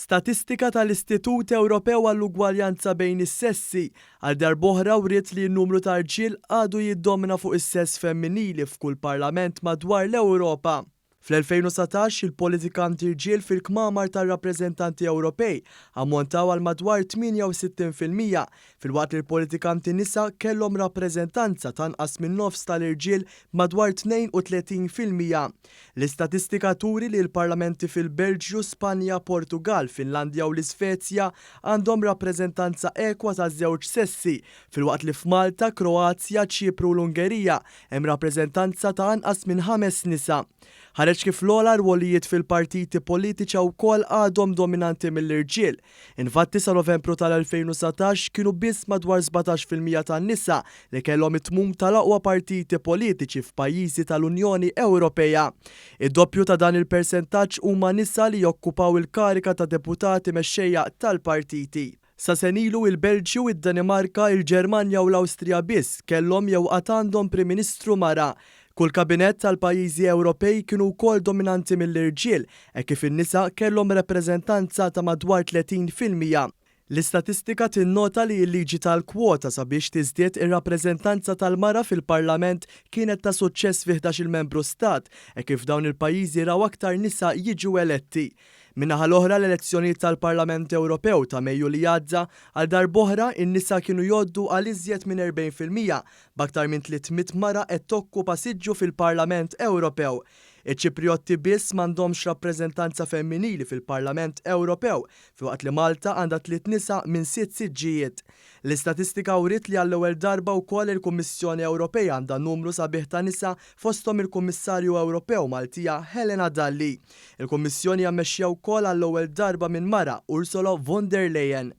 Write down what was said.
Statistika tal-Istitut Ewropew għall-Ugwaljanza bejn is-Sessi għal darb'oħra wriet li n-numru ta' rġiel għadu jiddomina fuq is-sess femminili f'kull parlament madwar l-Ewropa. Fl-2019, il-politikanti rġiel fil-kmamar tar-rappreżentanti Ewropej ammontaw għal madwar 68%, filwaqt li l-politikanti nisa kellhom rappreżentanza ta' anqas min-nofs tal-irġiel b'madwar 32%. L-istatistika turi li l-parlamenti fil-Belġju, Spanja, Portugall, Finlandja u l-Isvezja għandhom rappreżentanza ekwa taż-żewġ sessi, filwaqt li f'Malta, Kroazja, Ċipru u l-Ungerija hemm rappreżentanza ta' anqas minn ħames nisa. Ħareġ kif l-ogħla rwolijiet fil-partiti politiċa wkoll għadhom dominanti mill-irġiel. Infatti sa Novembru tal-2019 kienu biss madwar 17% tan-nisa li kellhom it-tmum tal-aqwa partiti politiċi f'pajjiżi tal-Unjoni Ewropea. Id-doppju ta' dan il-persentaġġ huma nisa li jokkupaw il-karika ta' deputati mexxejja tal-partiti. Sa sena ilu il-Belġju, id-Danimarka, il-Ġermanja u l-Awstrija biss kellhom jew għad għandhom Prim Ministru mara. Kull kabinett tal-pajjiżi Ewropej kienu wkoll dominanti mill-irġiel, hekk kif in-nisa kellhom rappreżentanza ta' madwar 30%. L-istatistika tinnota li l-liġi tal-kwota sabiex tiżdied ir-rappreżentanza tal-mara fil-Parlament kienet ta' suċċess fi 11-il membru stat, hekk kif dawn il-pajjiżi raw aktar nisa jiġu eletti. Min-naħa l-oħra l-elezzjonijiet tal-Parlament Ewropew ta' Mejju li għadda, għal darb'oħra in-nisa kienu jgħoddu għal iżjed minn 40% b'aktar minn 300 mara qed tokkupa siġġu fil-Parlament Ewropew. Iċ-Ċipriotti biss m'għandhomx rappreżentanza femminili fil-Parlament Ewropew, filwaqt li Malta għandha tliet nisa minn sitt siġġijiet. L-istatistika wriet li għall-ewwel darba wkoll il-Kummissjoni Ewropea għandha numru sabiħ ta' nisa fosthom il-Kummissarju Ewropew Maltija Helena Dalli. Il-Kummissjoni hija mmexxija wkoll għall-ewwel darba minn mara, Ursula von der Leyen.